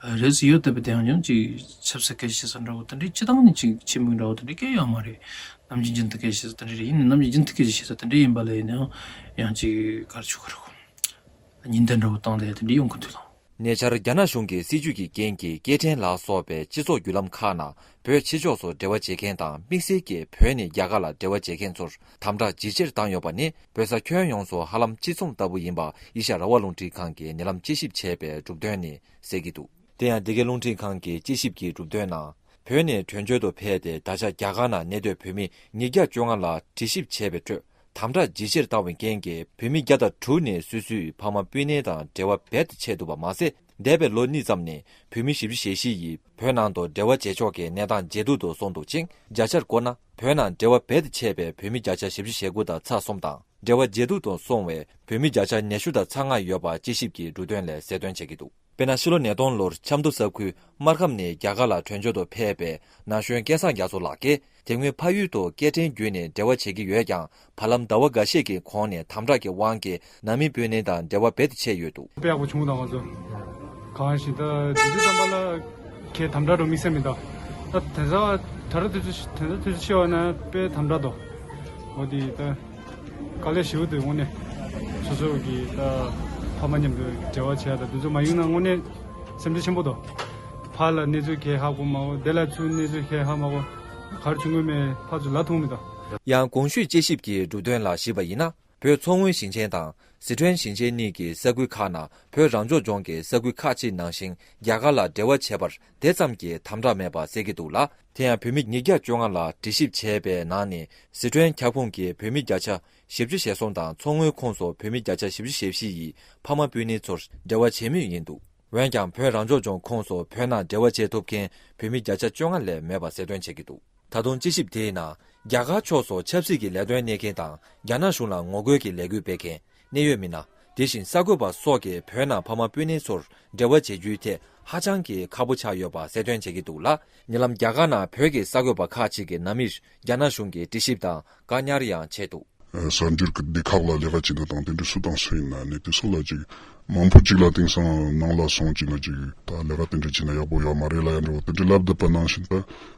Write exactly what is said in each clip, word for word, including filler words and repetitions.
རེད་ཟེར་ཡོད་དེ་བས་དེ་ཡང་ཡང་ཅིག་ཆབ་སྲིད་སྐད་ཆ་བཤད་ས་འདྲ་བོ་དེ་འདྲའི་སྤྱི་བཏང་ནས་ཅིག་ཆེན་པོའི་འདྲ་བོ་དེ་འདྲའི་སྐད་ཡོད་མ་རེད། ནམ་རྒྱུན་རྒྱུན་མཐུད་སྐད་ཆ་བཤད་ས་དེ་འདྲའི་རེད། ཡིན་ནའི་ནམ་རྒྱུན་རྒྱུན་མཐུད་སྐད་ཆ་བཤད་ས་དེ་འདྲའི་ཡིན་པ་ལ་ཡིན་ནའང་ཡང་ཅིག་ག་རེ་ཞུ་དགོས་རེད། ཉིན་དེ་འདྲ་བོ་བཏང་སྟེ་དེ་འདྲའི་ཡོང་གི་འདུག་ལགས། ཉེ་ཆར་རྒྱ་ནག་གཞུང་གི་སྲིད་བྱུས་ཀྱི་རྐྱེན་གྱིས་སྐད་འཕྲིན་ལ་སོགས་པའི་སྤྱི་ཚོགས་བརྒྱུད་ལམ་ཁག་ནང་བོད་ཕྱི་ཕྱོགས་སུ་འབྲེལ་བ་བྱེད་མཁན་དང་དམིགས་བསལ་གྱིས་བོད་ནས་རྒྱ་གར་ལ་འབྲེལ་བ་བྱེད་མཁན་ཚོར་དམ་དྲག་ཇེ་ཆེར་བཏང་ཡོད་པ་ནི་བོད་ས་ཁྱོན་ཡོངས་སུ་ཧ་ལམ་གཅིག་མཚུངས་ལྟ་བུ་ཡིན་པ་ཨེ་ཤ་ཡ་རང་དབང་རླུང་འཕྲིན་ཁང་གིས་ཉེ་ལམ་དཔྱད་ཞིབ་བྱས་པའི་གྲུབ་དོན་ནས་གསལ་གྱི་འདུག་དེ་ཡང་འདི་གའི་རླུང་འཕྲིན་ཁང་གི་དཔྱད་ཞིབ་ཀྱི་གྲུབ་དོན་ནང་། བོད་ནས་བྲོས་བྱོལ་དུ་ཕེབས་ཏེ་ད་ཆ་རྒྱ་གར་ནང་གནས་སྡོད་བོད་མི་ཉིས་བརྒྱ་བཅོ་ལྔ་ལ་དྲི་ཞིབ་བྱས་པའི་ཁྲོད་དམ་དྲག་ཇེ་ཆེར་བཏང་བའི་རྐྱེན་གྱིས་བོད་མི་བརྒྱ་དང་དྲུག་ནས་སོ་སོའི་ཕ་མ་སྤུན་ནེ་དང་འབྲེལ་བ་རྦད་དེ་ཆད་འདུག་པ་མ་ཟད། འདས་པའི་ལོ་གཉིས་ཙམ་ནས་བོད་མི་བཞི་བཅུ་ཞེ་བཞི་ཡིས་བོད་ནང་དུ་འབྲེལ་བ་བྱེད་ཕྱོགས་ཀྱི་གནས་སྟངས་ཇེ་སྡུག་ཏུ་སོང་འདུག་ཅིང་། བརྒྱ་ཆར་བཀོད་ན་བོད་ནང་འབྲེལ་བ་རྦད་དེ་ཆད་པའི་བོད་མི་བརྒྱ་ཆ་བཞི་བཅུ་ཞེ་དགུ་དང་ཚེག་གསུམ་དང་། འབྲེལ་བ་ཇེ་སྡུག་ཏུ་སོང་བའི་བོད་མི་བརྒྱ་ཆ་ཉི་ཤུ་དང་ཚེག་ལྔ་ཡོད་པ་དཔྱད་ཞིབ་ཀྱི་གྲུབ་དོན་ལས་གསལ་སྟོན་བྱེད་ཀྱི་འདུག་དཔེར་ན་ཕྱི་ལོ་ཉིས་སྟོང་ལོར་ཆབ་མདོ་ས་ཁུལ་སྨར་ཁམས་ནས་རྒྱ་གར་ལ་བྲོས་བྱོལ་དུ་ཕེབས་པའི་ན་གཞོན་སྐལ་བཟང་རྒྱ་མཚོ་ལགས་ཀྱིས་དེ་སྔོན་ཕ་ཡུལ་དུ་སྐད་འཕྲིན་བརྒྱུད་ནས་འབྲེལ་བ་བྱེད་ཀྱི་ཡོད་ཀྱང་། བར་ལམ་ཟླ་བ་འགའ་ཤས་ཀྱི་གོང་ནས་དམ་དྲག་གི་དབང་གིས་ནང་མི་སྤུན་ནེ་དང་འབྲེལ་བ་རྦད་དེ་ཆད་ཡོད་འདུག་དཔེ་ཡག་པོ་བྱུང་དང་ང་ཚོ། གང་ཞིག་ད་དུས་ཚོད་ཙམ་པ་ལ་ཁྱེད་དམ་དྲག་འགྲོ་དམིགས་བསལ་མི་འདུག་ད་དེང་སང་ད་ར་དུས་ཚོད་དེང་སང་དུས་ཚོད་ཤི་བ་ན་དཔེ་དམ་དྲག་འདུག་འོ་དེ་ད། དཀའ་ལས་ཞེ་པོ་འདུག་དངོས་གནས། སོ་སོ་གི་ད་ཕ་མ་མཉམ་དུ་འབྲེལ་བ་བྱས་ད་དུས་ཚོད་མ་ཡོང་ན་དངོས་གནས་སེམས་ཁྲལ་ཆེན་པོ་འདུག་ཕར་ལ་གནས་ཚུལ་གང་ཧ་གོ་མ་གོ་དེ་ལ་ཚུར་གནས་ཚུལ་གང་ཧ་མ་གོ་ག་རེ་བྱུང་གི་མེད་ཕར་ཚུར་ལ་ཐུག་མི་འདུག་ཡང་གོང་ཞུས་དཔྱད་ཞིབ་ཀྱི་གྲུབ་དོན་ལ་གཞིགས་པ་ཡིན་ན། བོད་མཚོ་སྔོན་ཞིང་ཆེན་དང་སི་ཁྲོན་ཞིང་ཆེན་གཉིས་ཀྱི་ས་ཁུལ་ཁག་ནང་བོད་རང་སྐྱོང་ལྗོངས་ཀྱི་ས་ཁུལ་ཁག་ཅིག་ནང་བཞིན་རྒྱ་གར་ལ་འབྲེལ་བ་བྱེད་པར་དེ་ཙམ་གྱིས་དམ་དྲག་མེད་པ་གསལ་གྱི་འདུག་ལ། དེ་ཡང་བོད་མི་ཉིས་བརྒྱ་བཅོ་ལྔ་ལ་དྲི་ཞིབ་བྱས་པའི་ནང་ནས་སི་ཁྲོན་ཁྱབ་ཁོངས་ཀྱི་བོད་མི་བརྒྱ་ཆ་བཞི་བཅུ་ཞེ་གསུམ་དང་མཚོ་སྔོན་ཁོངས་སུ་བོད་མི་བརྒྱ་ཆ་བཞི་བཅུ་ཞེ་བཞི་ཡིས་ཕ་མ་སྤུན་ནེ་ཚོར་འབྲེལ་བ་བྱེད་མུས་ཡིན་འདུག་འོན་ཀྱང་བོད་རང་སྐྱོང་ལྗོངས་ཁོངས་སུ་བོད་ནང་འབྲེལ་བ་བྱེད་ཐུབ་མཁན་བོད་མི་བརྒྱ་ཆ་བཅོ་ལྔ་ལས་མེད་པ་གསལ་སྟོན་བྱེད་ཀྱི་འདུག་ད་དུང་དཔྱད་ཞིབ་དེའི་ནང་རྒྱ་གར་ཕྱོགས་སུ་ཆབ་སྲིད་ཀྱི་ལས་དོན་གནས་མཁན་དང་རྒྱ་ནག་གཞུང་ལ་ངོ་རྒོལ་གྱི་ལས་འགུལ་སྤེལ་མཁན་གནད་ཡོད་མི་སྣ། དེ་བཞིན་གསར་འགོད་པ་སོགས་ཀྱིས་བོད་ནང་ཕ་མ་སྤུན་ནེ་ཚོར་འབྲེལ་བ་བྱེད་རྒྱུའི་ཐད་ཧ་ཅང་གི་ཁག་པོ་ཆགས་ཡོད་པ་གསལ་སྟོན་བྱེད་ཀྱི་འདུག་ལ། ཉེ་ལམ་རྒྱ་གར་ནང་བོད་ཀྱི་གསར་འགོད་པ་ཁག་ཅིག་གིས་ནང་མིར་རྒྱ་ནག་གཞུང་གི་དྲི་ཞིབ་དང་བཀག་ཉར་ཡང་བྱས་འདུག་གསར་འགྱུར་གྱི་སྡེ་ཁག་ལ་ལས་ཀ་བྱེད་ན་དང་དེ་འདྲ་སུ་དང་སུ་ཡིན་ན་ནི་དེ་སོགས་ལ་ཅིག་མང་པོ་ཅིག་ལ་དེང་སང་ནང་ལ་སོང་ཅིག་ན་ཅིག་ད་ལས་ཀ་དེ་འདྲ་བྱེད་ན་ཡག་པོ་ཡོད་མ་རེད་ལ་ཡང་འདྲ་བོ་དེ་འདྲ་ལབ་བསྡད་པ་ནང་བཞིན་ད་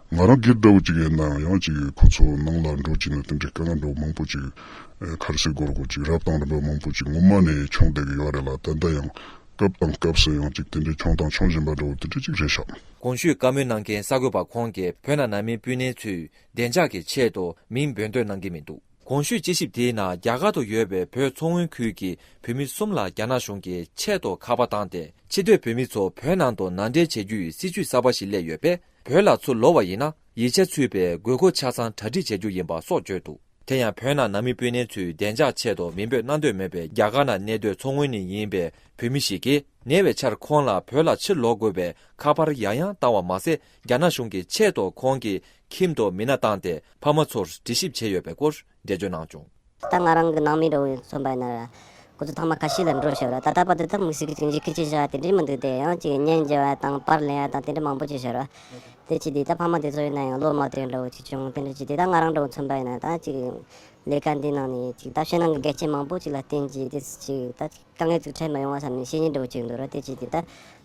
ང་རང་སྒེར་འདྲ་བོ་ཅིག་ཡིན་ན་ཡང་ཅིག་ཁོ་ཚོ་ནང་ལ་འགྲོ་ཅིག་ན་དེ་འདྲ་དཀའ་ངལ་འདྲ་བོ་མང་པོ་ཅིག་ག་རེ་ཟེར་དགོས་རེད་གོ་ཅིག་རབ་དང་རིམ་པ་མང་པོ་ཅིག་ངོ་མ་ནས་བྱུང་བསྡད་ཀྱི་ཡོད་རེད་ལ། ད་ལྟ་ཡང་སྐབས་དང་སྐབས་སུ་ཡང་ཅིག་དེ་འདྲ་བྱུང་དང་འབྱུང་བཞིན་པ་འདྲ་བོ་དེ་འདྲ་ཅིག་རེད་ཤག་གོང་ཞུས་བཀའ་མོལ་གནང་མཁན་གསར་འགོད་པ་ཁོང་གིས་བོད་ནང་ནང་མི་སྤུན་ནེ་ཚོའི་བདེ་འཇགས་ཀྱི་ཆེད་དུ་མིང་འབོད་འདོད་གནང་གི་མི་འདུག་གོང་ཞུས་དཔྱད་ཞིབ་དེའི་ནང་རྒྱ་གར་དུ་ཡོད་པའི་བོད་མཚོ་སྔོན་ཁུལ་གྱི་བོད་མི་གསུམ་ལ་རྒྱ་ནག་གཞུང་གིས་ཆེད་དུ་ཁ་པར་བཏང་སྟེ་ཕྱི་སྡོད་བོད་མི་ཚོ་བོད་ནང་དུ་ནང་འདྲེན་བྱེད་རྒྱུའི་སྲིད་ཇུས་གསར་པ་ཞིག་སླེབས་ཡོད་པས་བོད་ལ་ཚུར་ལོག་པ་ཡིན་ན་ཡིག་ཆ་ཚུད་པའི་དགོས་མཁོ་ཆ་ཚང་གྲ་སྒྲིག་བྱེད་རྒྱུ་ཡིན་པ་སོགས་བརྗོད་འདུག་དེ་ཡང་བོད་ནང་ནང་མི་སྤུན་ནེ་ཚོའི་བདེ་འཇགས་ཆེད་དུ་མིང་འབོད་གནང་འདོད་མེད་པའི་རྒྱ་གར་ནང་གནས་སྡོད་མཚོ་སྔོན་ནས་ཡིན་པའི་བོད་མི་ཞིག་གིས་ཉེ་བའི་ཆར་ཁོང་ལ་བོད་ལ་ཕྱིར་ལོག་དགོས་པའི་ཁ་པར་ཡང་ཡང་བཏང་བ་མ་ཟད་རྒྱ་ནག་གཞུང་གིས་ཆེད་དུ་ཁོང་གི་ཁྱིམ་དུ་མི་སྣ་བཏང་སྟེ་ཕ་མ་ཚོར་དྲི་ཞིབ་བྱས་ཡོད་པའི་སྐོར་འགྲེལ་བརྗོད་གནང་བྱུང་། ད་ང་རང་གི་ནང་མི་འདྲ་བོ་མཚོན་པ་ཡིན་ན་ར། ཁོ་ཚོ་ཐེངས་མ་ཁ་ཤས་ལ་འགྲོ་ཤག་ར། ད་ལྟ་བར་དུ་ད་དམིགས་བསལ་གྱི་ཅིག་འཇིགས་སྐུལ་ཅིག་བྱ་བ་དེ་འདྲའི་མི་འདུག་དེ་ཡང་ཅིག་གཉེན་བརྗེ་བ་དང་པར་ལེན་ཡ་དང་དེ་འདྲ་མང་པོ་ཅིག་བྱས་ར། དེ་ཅིག་དེ་ད་ཕ་མ་དེ་ཚོ་ཡིན་ན་ཡང་བློ་མ་བདེ་འདྲ་བོ་ཅིག་བྱུང་། དེ་འདྲ་ཅིག་དེ་ད་ང་རང་འདྲ་བོ་མཚོན་པ་ཡིན་ན་ད་ཅིག་ལས་ཀ་འདི་ནང་ནས་ཅིག་ད་ཕྱི་ནང་གི་འགལ་རྐྱེན་མང་པོ་ཅིག་ལ་བརྟེན་ཅིག་དེ་ཅིག་ད་དཀའ་ངལ་ཅིག་འཕྲད་མ་ཡོང་བ་བསམ་ནས་བཤེས་གཉེན་འདྲ་བོ་ཅིག་འདུག་ར། དེ་ཅིག་དེ་ད་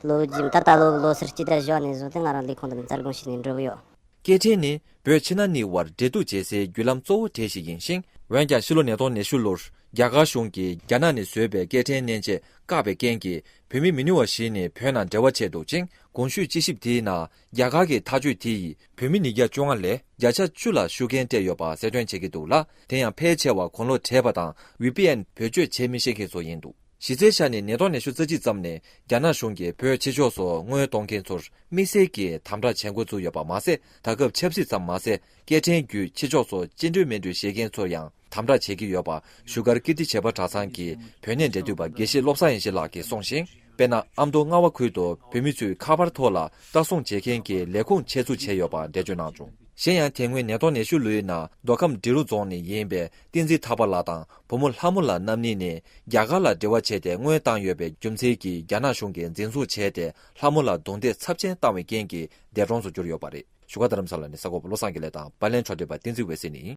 ལོ་རྒྱུན་ད་ད་ལོ་ལོ་སར་སྤྱི་ཟླ་བཞི་བ་ནས་བཟུང་སྟེ་ང་རང་ལས་ཁུངས་དེ་ནས་རྩ་དགོངས་ཞུས་ནས་འགྲོ་གི་ཡོད། སྐད་འཕྲིན་ནི་བོད་ཕྱི་ནང་གཉིས་བར་འབྲེལ་གཏུག་བྱེད་སའི་བརྒྱུད་ལམ་གཙོ་བོ་གྲས་ཤིག་ཡིན་ཞིང་། འོན་ཀྱང་ཕྱི་ལོ་ཉིས་སྟོང་ཉི་ཤུ་ལོར་རྒྱ་གར་གཞུང་གིས་རྒྱ་ནག་ནས་བཟོས་པའི་སྐད་འཕྲིན་མནན་ཆས་བཀག་པའི་རྐྱེན་གྱིས་བོད་མི་མི་ཉུང་བ་ཞིག་ནས་བོད་ནང་འབྲེལ་བ་བྱས་འདུག་ཅིང་། གོང་ཞུས་དཔྱད་ཞིབ་དེའི་ནང་རྒྱ་གར་གྱི་ཐག་གཅོད་དེ་ཡིས་བོད་མི་ཉིས་བརྒྱ་བཅོ་ལྔ་ལས་བརྒྱ་ཆ་བཅུ་ལ་ཤུགས་རྐྱེན་སྤྲད་ཡོད་པ་གསལ་སྟོན་བྱེད་ཀྱི་འདུག་ལ། དེ་ཡང་ཕལ་ཆེ་བ་གོང་ལོག་བྲལ་བ་དང་ཝི་པི་ཨེན་བེད་སྤྱོད་བྱེད་མི་ཤེས་མཁན་ཚོ་ཡིན་འདུག་གཞི་རྩའི་ཆ་ནས་ཉིས་སྟོང་ཉི་ཤུ་རྩ་གཅིག་ཙམ་ནས་རྒྱ་ནག་གཞུང་གིས་བོད་ཕྱི་ཕྱོགས་སུ་དངུལ་གཏོང་མཁན་ཚོར་དམིགས་བསལ་གྱིས་དམ་དྲག་བྱེད་འགོ་བཙུགས་ཡོད་པ་མ་ཟད། ད་སྐབས་ཆབ་སྲིད་ཙམ་མ་ཟད་སྐད་འཕྲིན་བརྒྱུད་ཕྱི་ཕྱོགས་སུ་སྤྱི་འགྲོས་མེད་འགྲོས་བྱེད་མཁན་ཚོར་ཡང་དམ་དྲག་བྱེད་ཀྱི་ཡོད་པ་བཞུགས་སྒར་ཀིརྟི་བྱེས་པ་གྲྭ་ཚང་གི་བོད་གནས་འབྲེལ་མཐུད་པ་དགེ་བཤེས་བློ་བཟང་ཡེ་ཤེས་ལགས་ཀྱིས་གསུངས་ཤིང་། དཔེར་ན་ཨ་མདོ་རྔ་བ་ཁུལ་དུ་བོད་མི་ཚོས་ཁ་པར་ཐོག་ལ་ལྟ་སྲུང་བྱེད་མཁན་གྱི་ལས་ཁུངས་ཆེད་འཛུགས་བྱས་ཡོད་པ་འགྲེལ་བརྗོད་གནང་བྱུང་། གཞན་ཡང་དེ་སྔོན་ཉིས་སྟོང་ཉི་ཤུ་ལོའི་ནང་མདོ་ཁམས་འབྲི་རུ་རྫོང་ནས་ཡིན་པའི་བསྟན་འཛིན་ཐར་པ་ལགས་དང་བུ་མོ་ལྷ་མོ་ལགས་རྣམ་གཉིས་ནས་རྒྱ་གར་ལ་འབྲེལ་བ་བྱས་ཏེ་དངུལ་བཏང་ཡོད་པའི་རྒྱུ་མཚན་གྱིས་རྒྱ་ནག་གཞུང་གིས་འཛིན་བཟུང་བྱས་ཏེ་ལྷ་མོ་ལ་རྡུང་རྡེག་ཚབས་ཆེན་བཏང་བའི་རྐྱེན་གྱིས་འདས་གྲོངས་སུ་གྱུར་ཡོད་པ་རེད། བཞུགས་སྒར་རྡ་རམ་ས་ལ་ནས་གསར་འགོད་པ་བློ་བཟང་དགེ་ལེགས་དང་པར་ལེན་ཕྱོགས་བསྡུས་པ་བསྟན་འཛིན་འོད་ཟེར་ནས།